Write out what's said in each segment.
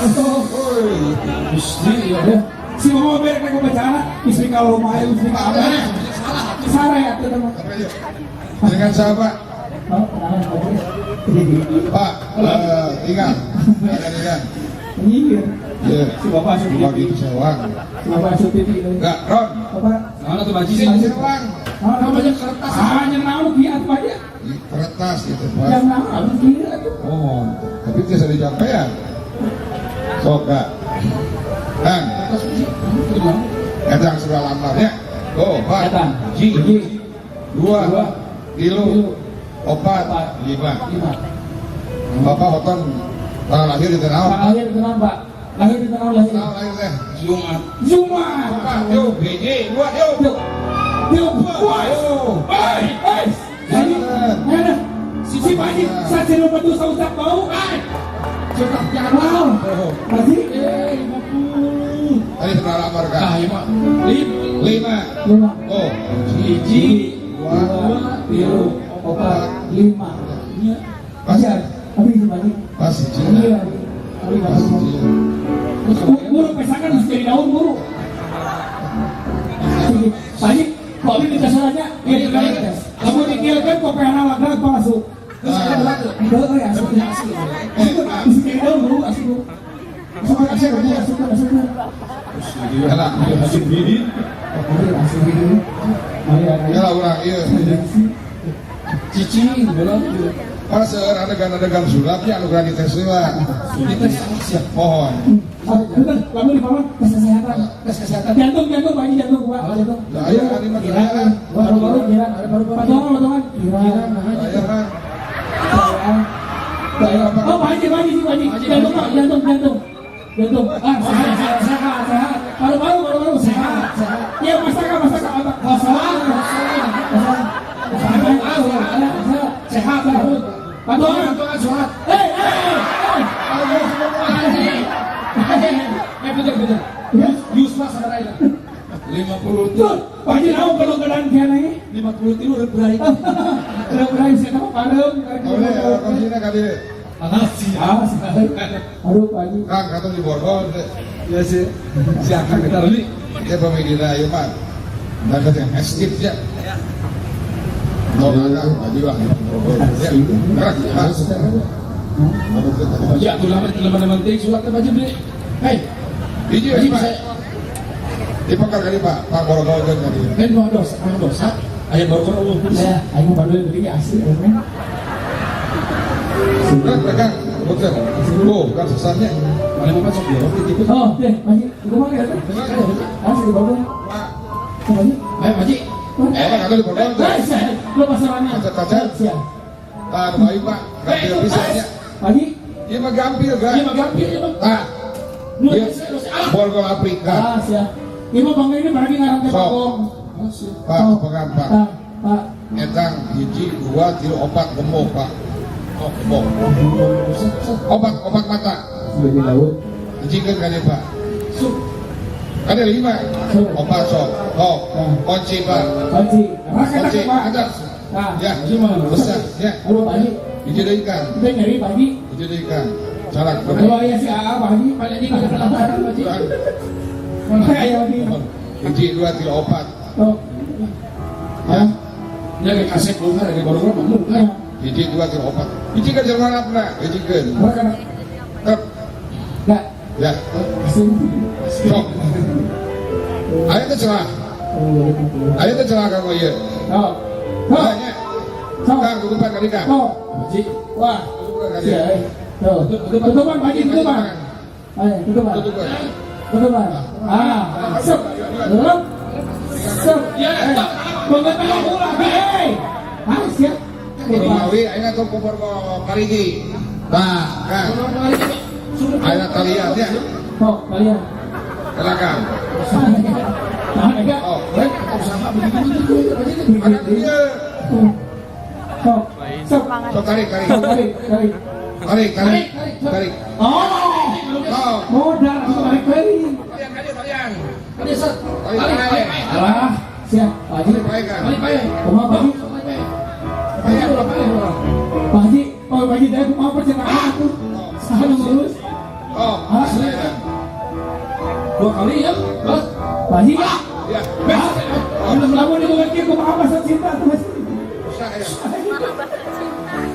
Woi, Gusti ya. Ya. Si mama berek nek bacaan bismika Allahumma ayo bismika apa? Sare atuh teman. Apa yuk? Dengan siapa? Oh, kenalan Pak. Pak, ingat, ingat, ingat. Iya. Iya. Si bapak asup Cuma TV. gitu sewang. Si bapak asup TV. Enggak, Ron. Bapak. Mana tuh baji sih? Sewang. Oh, Namanya kertas. Ah, yang naon kieu atuh aja. Ih, kertas gitu, Pak. Yang naon kieu atuh. Oh, tapi tidak dijampean. Sok, Kak. Kang, Kertas sih. etang sudah lambarnya. Oh, Pak. Etang. Ji, Hiji, dua, dua, tilu, tilu, opat, opat, lima. lima. Bapak hoton tanggal lahir di Pak naon? lahir di naon, Pak? Lahir di naon lahir? Tanggal lahir teh. Jumat. Jumat. Pak, yuk, hiji, dua, yuk. Yuk. Yuk. Wah. Hei, hei. Haji, mana? Si si Pak Haji, saya lupa tuh sausap bau. Ay. Sudah jangan Wow. Oh, Haji, 50. tadi sudah lamar kan? Ah, ya Pak. Lima. Lima. Lima. Oh, Hiji. dua, Dua, tilu, opat, lima. Iya. Pas. Iya, tapi si Pak Haji. Pas hiji. Iya. Tapi Pas hiji. Buru pesakan harus jadi daun buru. Pak Haji, kok ini kita salahnya? Iya, iya. Kamu dikirakan kok pengen laga palsu. Terus ada berapa? Enggak, ya, asup. Asup, jadi daun buru, asup. Asup, asup, asup, asup. Enak. Haji Bidi. Asup, Mari, Ya lah urang ieu. Cici, bola. Pas seueur adegan-adegan sulapnya anu kurang dites heula. Kita siap. Mohon. Bentar, kamu di bawah tes kesehatan. Tes kesehatan. Jantung, jantung, Pak Haji, jantung, Pak. Jantung. Lah aya kan mah Kira, Paru-paru, kira. Paru-paru. Potongan, potongan. Kira. Aya kan. Oh, Pak Haji, Pak Haji, Pak Haji. Jantung, Pak, jantung, jantung. Jantung. Ah, sehat, sehat, sehat, sehat. Paru-paru, paru-paru, sehat, sehat. Ya, masakan, masakan apa? Kosong, kosong, kosong. Sehat, sehat, Sehat, sehat. Potongan. Potongan sehat. Eh, eh, eh. Eh, betul betul. Yusma saudara ya. 50 Tuh, Pak Haji naon kalau gedang kieu ini? 50 tilu udah berai. Udah berai saya tahu parem. Boleh kuncinya kali. Ah, siap. Aduh, Pak Haji. Kang kata di borgol. Ya sih. Siakan kita beli. Dia pemidina ieu mah. Dan yang esip ya. Mau kang maju lah. Ya, gerak, Pak. Ya, tuh lama teman-teman ting surat apa aja beli. Hei, Hiji Haji Pak. bisa. Dipekar kali Pak, Pak borgol kan kali. Kan mau dosa, mau dosa. Ayah baru kalau Allah bisa. Ya, aing mah baru begini asli ya. Gerak, gerak, betul. Oh, bukan susahnya. Mana mau masuk ya? Waktu itu. Oh, deh, Pak Haji, kumaha ya teh? Asli bagus. Pak, Pak Haji. Ayo, Haji. Bapak kata di borgol tuh. Eh, saya lo pasarannya. Kaca-kaca. Siap. Tah, baik Pak, gampil bisa ya. Pak Haji. Iya mah gampil, Iya, kan. mah gampil ya, Bang. Tah, Nu, Iya. ah. Borgol Afrika. Ah, siap. Ini mah bangga ini barang ngarang teh Sok. bagong. Ah, siap. Pak, pegang Pak. Pak, Pak. Etang hiji, dua, tilu, opat, gemuk Pak. Oh, gemuk. Obat, obat mata. Sebagai laut. Hijikeun kali Pak. Sup. Ada lima. Opat sok. Oh, kunci Pak. Kunci. Rakyat Kunci, Pak. ada. Nah, Ya, Gimana? besar. Ya, aduh Pak Haji. hiji deui Kang. Kita nyari Pak Haji. Hiji deui Kang. Calak. Kalau ayah si AA Pak Haji. Pak Haji nggak ada Pak Haji. Ayah lagi. Hiji, dua, tilu, opat. Oh. Ya, Ya kayak kasep lu kan, kayak baru gua mau. Ya. Hiji, dua, tilu, opat. Hiji kan jalan apa? Hiji kan. Rakyat. Tep. Enggak. Ya, Asli. sok. Ayo teh celah. Ayo teh celah kang ieu. Oh. Oh. Tanya. Sok. Kang tutupan kali Kang. Oh. Haji. Wah. Tutupan kali. Iya. Tuh. Tutupan Pak Haji, tutupan. Ayo, tutupan. Tutupan. Tutupan. Ah, sep. Lep. Sep. Ya, Eh, Pengen ulah, hei. Ah, siap. Mawi ayeuna tuh kubur ko parigi. Nah, Kang. Ayeuna kalian ya. Kok kalian. Silakan. Nah, enggak. Oh, Baik, usaha begitu begitu. ada dia. Sok. Sok. Sok tarik, tarik. Tarik, tarik. Tarik, tarik. Tarik. Oh, Oh. modal tarik tarik. Kalian, kalian, kalian. Tarik, Tarik, tarik, tarik. Alah, siap. Pak Haji. Tarik, Kang. tarik, tarik. Kumaha Pak Haji? Tarik, tarik. Pak Haji, oh Pak Haji, saya kumaha percetakan atuh. Saha nu ngurus? Oh, Ah, Dua kali ya. Pak Haji. Ya. Lamun dibuka kumaha masa cinta tuh Mas. Bisa ya.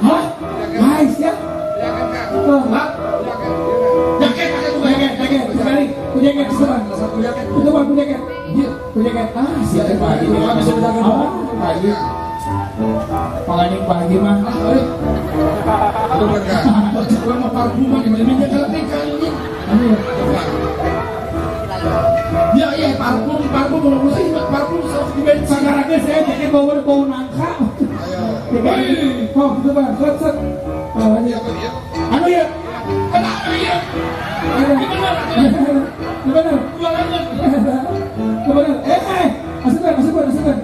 Hah? Guys ya. Hah? Jaket, jaket, jaket, sekali. Ku jaket, satu jaket. Itu Pak, ku jaket. Iya, ku jaket. Ah, siap Pak Haji. Bisa jaket. Pak Haji. Panganing Pak Haji mah. Itu kan. Urang mah parfuman di mana kaletik ini. Ya iya parfum, parfum mau sih parfum sok di bensin. Sakarangnya saya jaket bau bau nangka. Ayo. Oh, gitu Pak. Set set. Anu ya. Kenapa ya? Gimana? Gimana? Masukkan, masukkan, masukkan.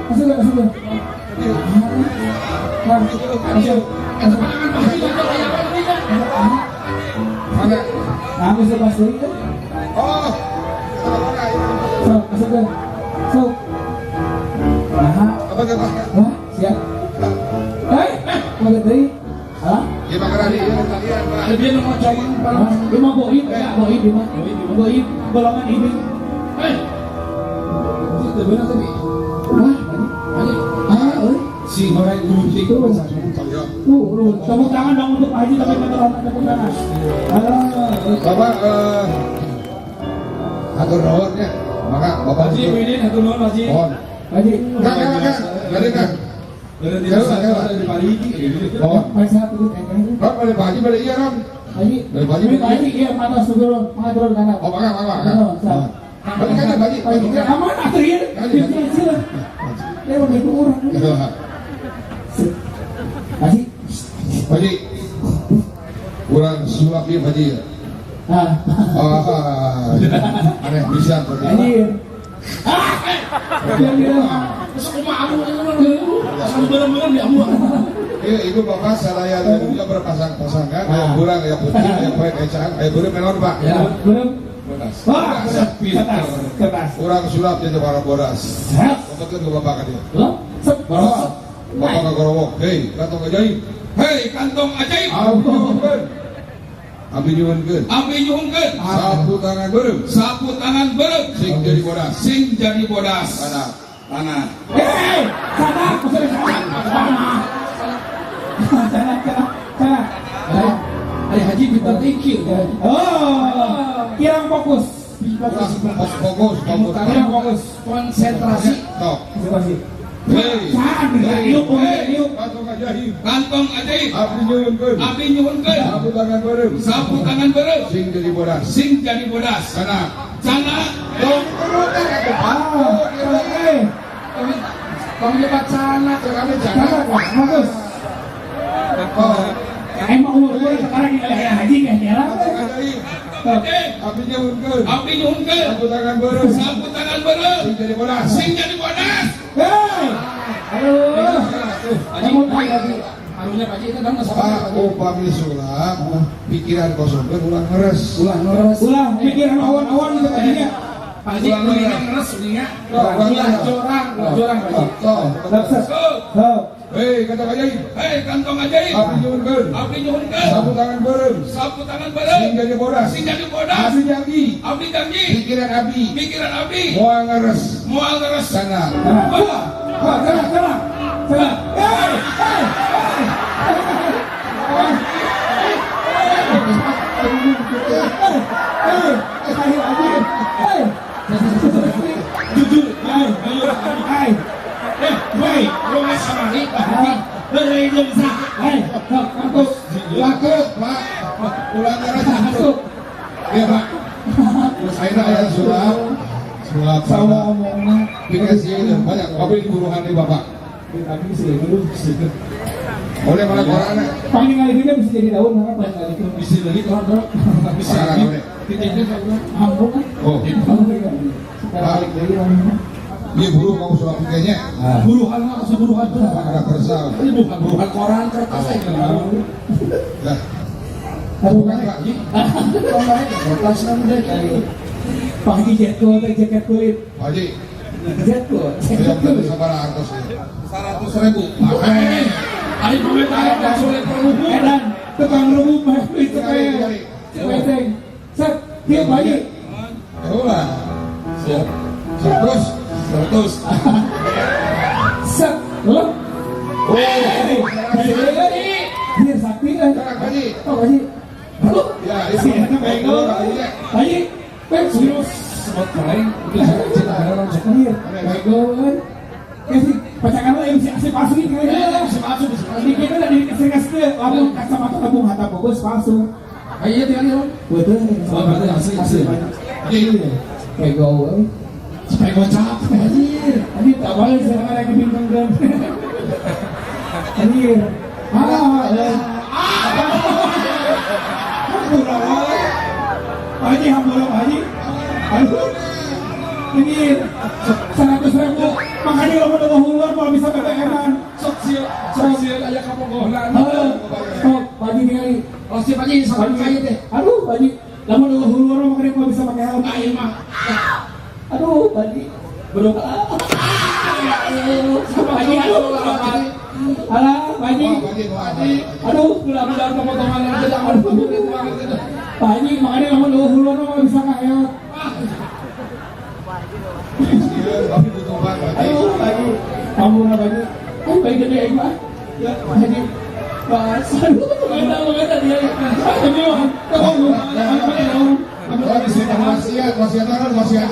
Masukkan, masukkan. Mana? Nah, bisa pasti. Oh. So, masukkan. So. Nah. Apa kata? Wah, siap. Mau deui? Hah? Iya, Pak Radi. Ada dia mau coba Dia mau boib, ya, boib, dia mah. Boib, golongan ini. Itu benar tapi. Wah, ah, si goreng gunting. Tuh, tepuk tangan dong untuk Pak Haji, tapi tepuk tangan. Bapak, atur nuhun ya. Maka Bapak Haji Widin, atur nuhun Haji. Mohon. Haji. Kang, kang, kang. Dari kang. Dari dari Parigi. Mohon. Pak Ron, dari Pak Haji, dari iya Ron. Haji. Dari Pak Haji. Dari Pak Haji, iya, mata turun, mata turun kanan. Oh, maka, maka, maka. Berarti kan Pak Haji. Aman, atuh ieu. Kecil. Dia mau itu orang. Haji. Haji. Urang sulap ieu Haji. Ah. Aneh bisa Haji. Ah. Terus kumaha amu asal bareng-bareng di amu. Iya, ibu bapak saraya juga berpasang-pasangan, aya kurang, aya putih, aya poek, aya caang, aya beureum melon Pak. Ya, beureum. Bodas. Wah, kertas, kertas. Urang sulap jadi para bodas. Kompetkeun ku bapak ka dieu. Loh, sep. Bapak ka gorowok. Hei, kantong ajaib. Hei, kantong ajaib. Abi nyuhunkeun. Abi nyuhunkeun. Sapu tangan beureum. Sapu tangan beureum. Sing jadi bodas. Sing jadi bodas. Tanah. Tanah. Hei, tanah, maksudnya tanah. Tanah, tanah, tanah. Ari Haji pintar dikir. Oh, kurang fokus. Fokus, fokus, Kurang fokus. Konsentrasi. Tok. Konsentrasi. Hei, kantong ajaib. Kantong ajaib. Abdi nyuhunkeun. Abdi nyuhunkeun. Sapu tangan beureum. Sapu tangan beureum. Sing jadi bodas. Sing jadi bodas. Tanah. Tanah. Tong turutan atuh Pak. Tong nyebat sana. Kami cana. Bagus. Oh. Emang umur gue sekarang ini kayak haji kayak jalan. Abdi nyuhunkeun. Abdi nyuhunkeun. Sapu tangan beureum. Sapu tangan beureum. Sing jadi bodas. Sing jadi bodas. Hei, aduh, kamu tahu lagi. Arunya Pak Haji itu kan Pak, upami sulap, pikiran kosong kan ulah ngeres. Ulah ngeres. Ulah pikiran awan-awan gitu tadinya. Pak Haji, ulah ngeres, ulah ulah jorang, ulah jorang Pak Haji. Toh. Hei, kantong ajaib. Hei, kantong ajaib. Abdi nyuhunkeun. Abdi nyuhunkeun. Sapu tangan beureum. Sapu tangan beureum. Sing jadi bodas. Sing jadi bodas. Abdi janji. Abdi janji. Pikiran abdi. Pikiran abdi. Moal ngeres. Moal ngeres. Sana. Wah, wah, sana, sana. Sana. Hei, hei, hei. Hei, hei, Jujur, hei, hei. Woi, lu sama nih, Pak Haji. Beri sah. Hei, kampus. Laku, Pak. Ulang ngeres. Masuk. Iya, Pak. Saya ya sulap. Sulap sama omongnya. Pikir sih banyak. Tapi buruhan nih Bapak. Tapi sih, dulu. Boleh malah koran. Paling kali ini bisa jadi daun, apa paling kali itu? Bisa lagi, koran. Bisa lagi. Titiknya kalau hambuk kan? Oh. Balik lagi orangnya. Iya buruh mau sulap kayaknya. Buruhan lah, buruhan tuh. Ada kertas. Ini bukan buruhan koran kertas ya. Lah. Bukan Pak. Kertas kan udah kayak. Pak Haji jaket jaket kulit. Pak Haji. Jaket. Yang tadi sabar atas ya. 100.000. Ada duit ada sulit perlu. Edan, tukang rubuh mah itu kayak. Cewek. Set, dia Pak Haji. Ulah. Siap. 100. 100. Set. Lep. Oh. Biar sakti kan. Sekarang Haji. Oh, Haji. Aduh. Ya, itu. Si eta bego. Haji. Bego. Serius, semut goreng. Anjir, bego kan. Ya sih, pacangan lo yang si asli palsu ini kayaknya. Si palsu, si palsu. Ini kita udah di lamun kacamata tabung hatta bagus palsu. Iya, tinggal ya. Betul. Oh, berarti asli, asli. Iya. Bego. Supaya gocap. Anjir, anjir tak boleh sekarang lagi bintang kan. Anjir. Ah, Haji, hampura Haji. Aduh. Ini 100.000. Makanya lo mau huluan mau bisa BBM-an. Sok sieu, sok sieu aya kapogohna. Sok, Haji ningali. Oh, siap Haji, sok kaya teh. Aduh, Haji. Lamun eueuh huluan makanya mau bisa pakai helm. Aing mah. Aduh, Haji. Berdoa. Haji, aduh. Alah, Haji. Aduh, Mudah-mudahan pemotongan yang tidak aduh banget. Pak Haji, makanya lamun eueuh huluan mah bisa kaheot. Tapi butuh banget. Aduh, Pak Haji. Ampun, Pak Haji. Ayo, baik gede aing mah. Ya, Pak Haji. Pas. Aduh, mana mana dia. Ini mah. Wasiat, wasiat kan, wasiat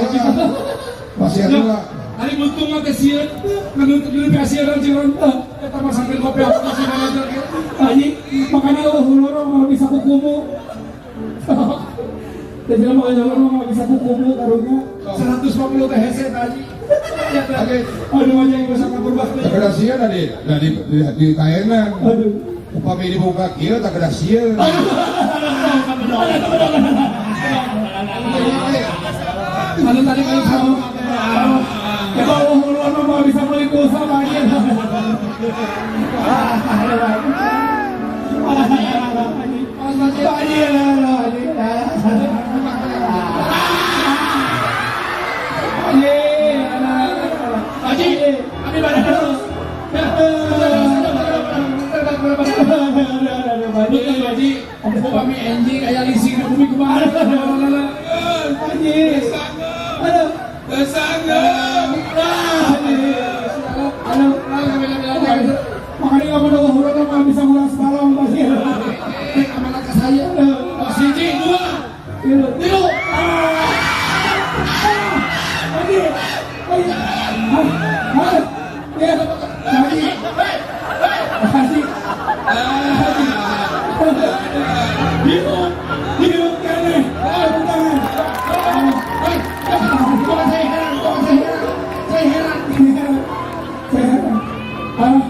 wasiat dulu. Hari buntung mah teh sieun, ngenutup dulu teh sieun sieun. Eta mah sambil kopi apa sih mana teh. Haji, makanya eueuh huluan mah bisa kukumu. Dan jelema mah mah bisa kukumu karunya. 150 teh hese teh Haji. Ya teh. Aduh aja yang bisa kabur bakti. Tak kena sieun tadi, di kaenan. Aduh. Upami dibuka kieu tak kena sieun. Anu tadi kan sama. Ya Allah, huluan mah bisa beli pulsa Pak Haji. Pak Haji, Haji, ambil badan terus. Betul Haji, upami enjing aya leasing di bumi kumaha. Haji. Aduh. Aduh. Makanya nggak mau huluan mah bisa ngulas malam Pak Haji. Amanat ke saya. Siji, dua, tilu. Haji. Haji. Haji. Haji. Haji. Hidup, hidup kene. Tepuk tangan. Saya heran, saya heran, saya heran. Saya heran. Ah,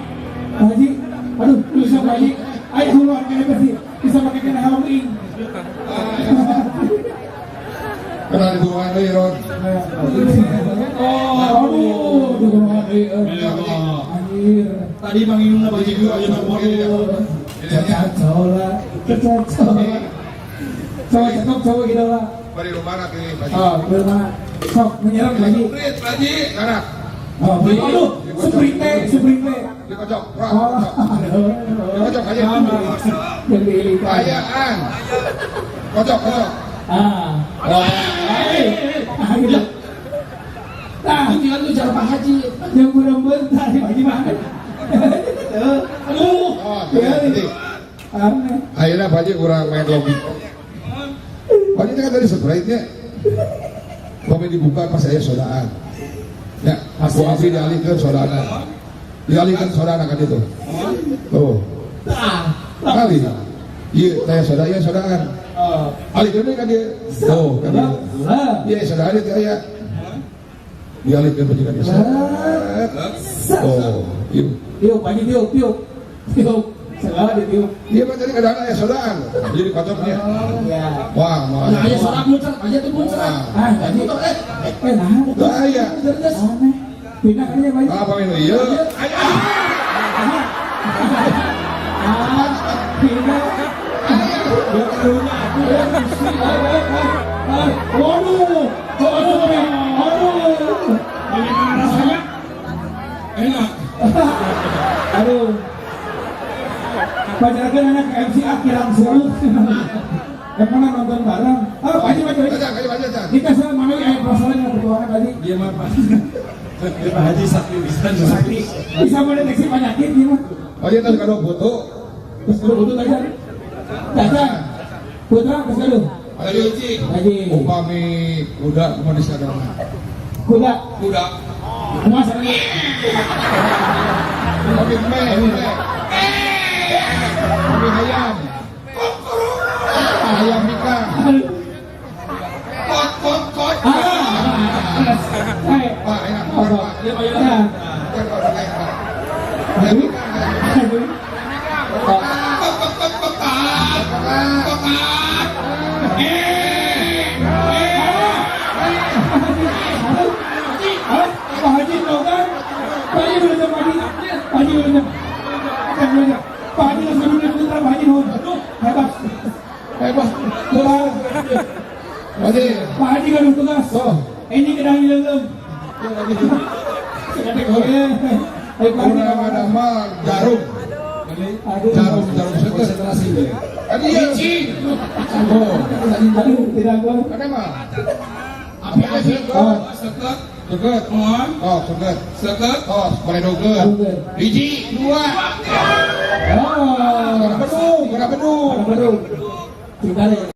Haji, aduh, bisa Pak Haji. Ayo huluan kene pasti bisa pakai kena helm ing. Kena dibuka deui, Ron. Oh, aduh, dukungan deui. Anjir. Tadi Bang Inung bagi juga aja bodoh. Cacacola, cacacola. Cowok cakep, cowok gitu lah. Bari rumah ini, Pak Haji. Oh, beri mana? Sok, menyerang lagi. Sprint, Pak Haji. Sekarang. Oh, aduh, sprint teh, sprint teh. Dikocok, Oh, Dikocok aja. Yang diilingkan. Ayaan. Kocok, kocok. Ah. Oh. Ah, gitu. Nah, Itu tinggal lu cara Pak Haji. yang mudah-mudahan tadi Pak Haji mana? Aduh. Oh, jadi. Aneh. Akhirnya Pak Haji kurang main logika. Pak Haji kan tadi Sprite-nya. Kami dibuka pas saya sodaan. Ya, aku Abi dialihkan sodana. Dialihkan sodana kan itu. Tuh. Kali. Iya, saya soda, iya sodaan. Alihkan kan dia. Tuh, kan dia. Iya, sodaan itu ya. Dialihkan kan dia. Oh, iya. Tiup, Pak Haji tiup, tiup. Tiup. Segala ditiup. Iya kan tadi kadang aya sodaan. Jadi kocoknya. Iya. Wah, mau. Nah, aya soda muncrat, aja tuh muncrat. Ah, Pak Haji. Eh, nah. Bahaya. Aneh. Pindah kan ya, Pak Haji? Apa ini? Iya. Ah, pindah. Waduh, waduh, waduh. Bagaimana rasanya? Enak. Aduh. Pacarkan anak ke MC A kirang suruh. Yang mana nonton bareng? Ah, Pak Haji, Pak Haji. Aja, aja, aja. pisan. Kita sama mana aya perasaan yang bertuaran tadi. Dia mah Pak. Dia Pak Haji sakti pisan. Sakti. Bisa mendeteksi penyakit dia mah. Oh iya terus kalau foto. Terus kudu butuh tadi. Caca. Putra terus kudu. Ayo Haji. Upami kuda kumaha disadana. Kuda. Kuda. Kumaha sareng? Upami me, me. Upami hayam. Hayam nikah. Kot kot kot. Ah. Hai. Pak, enak Pak. Pak. Dia Pak Ya. Yola. Kan kalau pakai, Pak. Hayam nikah. Kot kot kot kot kot. Kot kot. Eh. Ah, Pak Haji tahu kan? Pak Haji belum Pak Haji. Pak Haji belum. Pak Haji belum. Pak Haji langsung dulu putra Pak Haji nuhun. Hebat. Hebat. Tugas. Haji. Pak Haji kan tugas. Oh. Ini kedang dalam. Ayo Pak Haji. Kurang ada mah jarum. Aduh. Jarum, jarum seket. Konsentrasi dia. Kan iya. Oh. Aduh, tidak gua. Ada mah. Api api. Oh. Seket. Seket. Mohon. Oh, seket. Seket. Oh, baredogeun. Hiji, dua. Oh. Kada bedung, kada bedung. Aduh. Cinta deh.